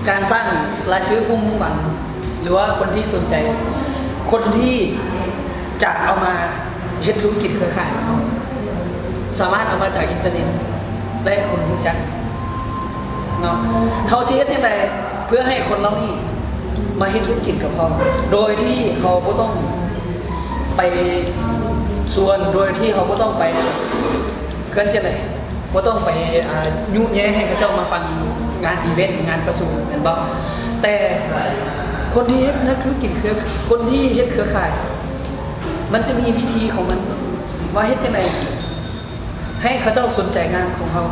ການສ້າງລາຍຊື່ຜູ້ມຸ່ງຫວັງ ຫຼືວ່າຄົນທີ່ສົນໃຈ ຄົນທີ່ຈະເອົາມາເຮັດທຸລະກິດເຄືອຂ່າຍນຳເຮົາ ສາມາດເອົາມາຈາກອິນເຕີເນັດ ແລະ ຄົນຮູ້ຈັກເນາະ. ເຮົາຊິເຮັດຈັ່ງໃດເພື່ອໃຫ້ຄົນເຫຼົ່ານີ້ມາເຮັດທຸລະກິດກັບເຮົາ ໂດຍທີ່ເຮົາບໍ່ຕ້ອງໄປຊວນ ໂດຍທີ່ເຮົາບໍ່ຕ້ອງໄປ ເອີ້ນຈັ່ງໃດ ບໍ່ຕ້ອງໄປ ອ່າ ຍຸແຍ່ໃຫ້ເຂົາເຈົ້າມາຟັງງານອີເວັນ ງານປະຊຸມ ແມ່ນບໍ່? ແຕ່ຄົນທີ່ເຮັດນັກທຸລະກິດເຄືອ ຄົນທີ່ເຮັດເຄືອຂ່າຍ ມັນຈະມີວິທີຂອງມັນ ວ່າເຮັດຈັ່ງໃດໃຫ້ເຂົາເຈົ້າສົນໃຈງານຂອງເຮົາ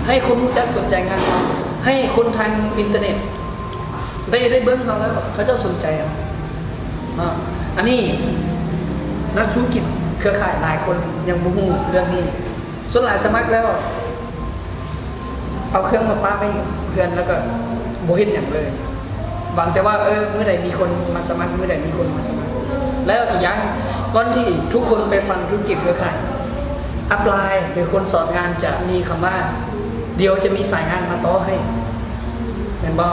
ໃຫ້ຄົນຮູ້ຈັກສົນໃຈງານເຮົາ ໃຫ້ຄົນທາງອິນເຕີເນັດໄດ້ ໄດ້ເບິ່ງເຮົາແລ້ວ ເຂົາເຈົ້າສົນໃຈເຮົາເນາະ. ອັນນີ້ນັກທຸລະກິດເຄືອຂ່າຍຫຼາຍຄົນຍັງບໍ່ຮູ້ເລື່ອງນີ້. ສ່ວນຫຼາຍສະໝັກແລ້ວ ເອົາເຄື່ອງມາປະໄວ້ເຮືອນ ແລ້ວກໍບໍ່ເຮັດຫຍັງເລີຍ ຫວັງແຕ່ວ່າ ເອີ ມື້ໃດມີຄົນມາສະໝັກ ມື້ໃດມີຄົນມາສະໝັກ. ແລ້ວອີກຢ່າງ ກ່ອນທີ່ທຸກຄົນໄປຟັງທຸລະກິດເຄືອຂ່າຍ ອັບລາຍ ຫຼືຄົນສອນງານຈະມີຄຳວ່າ ດຽວຈະມີສາຍງານມາຕໍ່ໃຫ້ ແມ່ນບໍ່?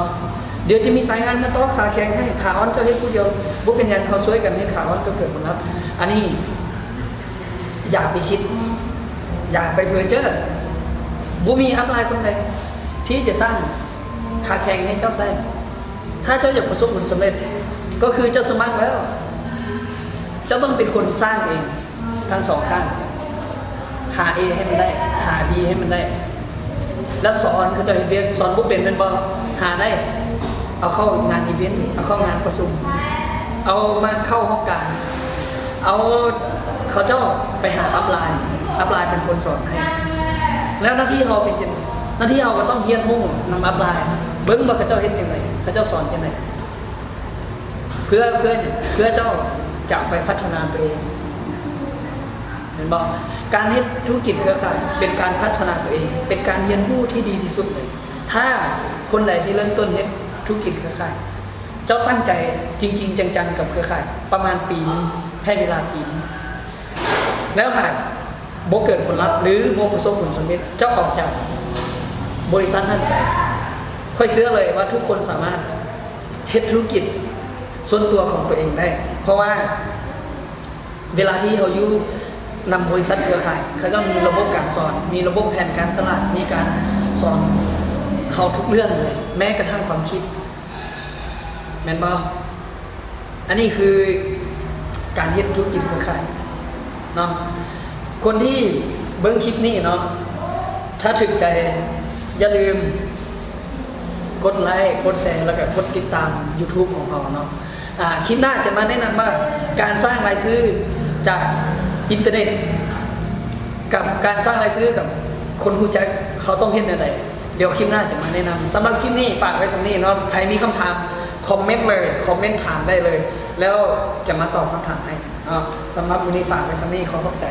ດຽວຈະມີສາຍງານມາຕໍ່ຂາແຂງໃຫ້ ຂາອ່ອນເຈົ້າເຮັດຜູ້ດຽວ ບໍ່ເປັນຫຍັງ ເຮົາຊ່ວຍກັນເຮັດ ຂາອ່ອນກໍເກີດຜົນລັບ. ອັນນີ້ ຢ່າໄປຄິດ ຢ່າໄປເພີເຈີ ບໍ່ມີອັບລາຍຄົນໃດທີ່ຈະສ້າງຂາແຂງໃຫ້ເຈົ້າໄດ້. ຖ້າເຈົ້າຢາກປະສົບຜົນສຳເລັດ ກໍຄືເຈົ້າສະໝັກແລ້ວ ເຈົ້າຕ້ອງເປັນຄົນສ້າງເອງທັງສອງຂ້າງ ຫາ A ໃຫ້ມັນໄດ້ ຫາ B ໃຫ້ມັນໄດ້ ແລ້ວສອນເຂົາເຈົ້າເຮັດວຽກ. ສອນບໍ່ເປັນແມ່ນບໍ່? ຫາໄດ້ ເອົາເຂົ້າງານອີເວັນ ເອົາເຂົ້າງານປະຊຸມ ເອົາມາເຂົ້າຫ້ອງການ ເອົາເຂົາເຈົ້າໄປຫາອັບລາຍ ອັບລາຍເປັນຄົນສອນໃຫ້. ແລ້ວໜ້າທີ່ເຮົາເປັນຈັ່ງ ໜ້າທີ່ເຮົາກໍຕ້ອງຮຽນຮູ້ນຳອັບລາຍ ເບິ່ງວ່າເຂົາເຈົ້າເຮັດຈັ່ງໃດ ເຂົາເຈົ້າສອນຈັ່ງໃດ ເພື່ອ ເພື່ອຫຍັງ? ເພື່ອເຈົ້າຈະໄປພັດທະນາຕົວເອງ ແມ່ນບໍ່? ການເຮັດທຸລະກິດເຄືອຂ່າຍເປັນການພັດທະນາຕົວເອງ ເປັນການຮຽນຮູ້ທີ່ດີທີ່ສຸດເລີຍ. ຖ້າຄົນໃດທີ່ເລີ່ມຕົ້ນເຮັດທຸລະກິດເຄືອຂ່າຍ ເຈົ້າຕັ້ງໃຈຈິງໆ ຈັງໆ ກັບເຄືອຂ່າຍປະມານປີໜຶ່ງ ໃຫ້ເວລາປີໜຶ່ງ ແລ້ວຫາກບໍ່ເກີດຜົນລັບ ຫຼື ບໍ່ປະສົບຜົນສຳເລັດ ເຈົ້າອອກຈາກບໍລິສັດນັ້ນໄປ. ຂ້ອຍເຊື່ອເລີຍວ່າທຸກຄົນສາມາດເຮັດທຸລະກິດສ່ວນຕົວຂອງຕົວເອງໄດ້ ເພາະວ່າ ເວລາທີ່ເຮົາຢູ່ນຳບໍລິສັດເຄືອຂ່າຍ ເຂົາເຈົ້າມີລະບົບການສອນ ມີລະບົບແຜນການຕະຫຼາດ ມີການສອນເຮົາທຸກເລື່ອງເລີຍ ແມ້ກະທັ່ງຄວາມຄິດ ແມ່ນບໍ່? ອັນນີ້ຄືການເຮັດທຸລະກິດເຄືອຂ່າຍເນາະ. ຄົນທີ່ເບິ່ງຄລິບນີ້ເນາະ ຖ້າຖືກໃຈ ຢ່າລືມກົດໄລ ກົດແຊ ແລ້ວກະກົດຕິດຕາມຢູທູບຂອງເຮົາເນາະ. ອາ ຄລິບໜ້າຈະມາແນະນຳວ່າ ການສ້າງລາຍຊື່ຈາກອິນເຕີເນັດ ກັບການສ້າງລາຍຊື່ກັບຄົນຮູ້ຈັກ ເຮົາຕ້ອງເຮັດແນວໃດ? ດຽວຄລິບໜ້າຈະມາແນະນຳ. ສຳລັບຄລິບນີ້ຝາກໄວ້ສ່ຳນີ້ເນາະ. ໃຜມີຄຳຖາມຄອມເມັນເລີຍ ຄອມເມັນຖາມໄດ້ເລີຍ ແລ້ວຈະມາຕອບຄຳຖາມໃຫ້ເນາະ. ສຳລັບມື້ນີ້ຝາກໄວ້ສ່ຳນີ້ ຂໍຂອບໃຈ.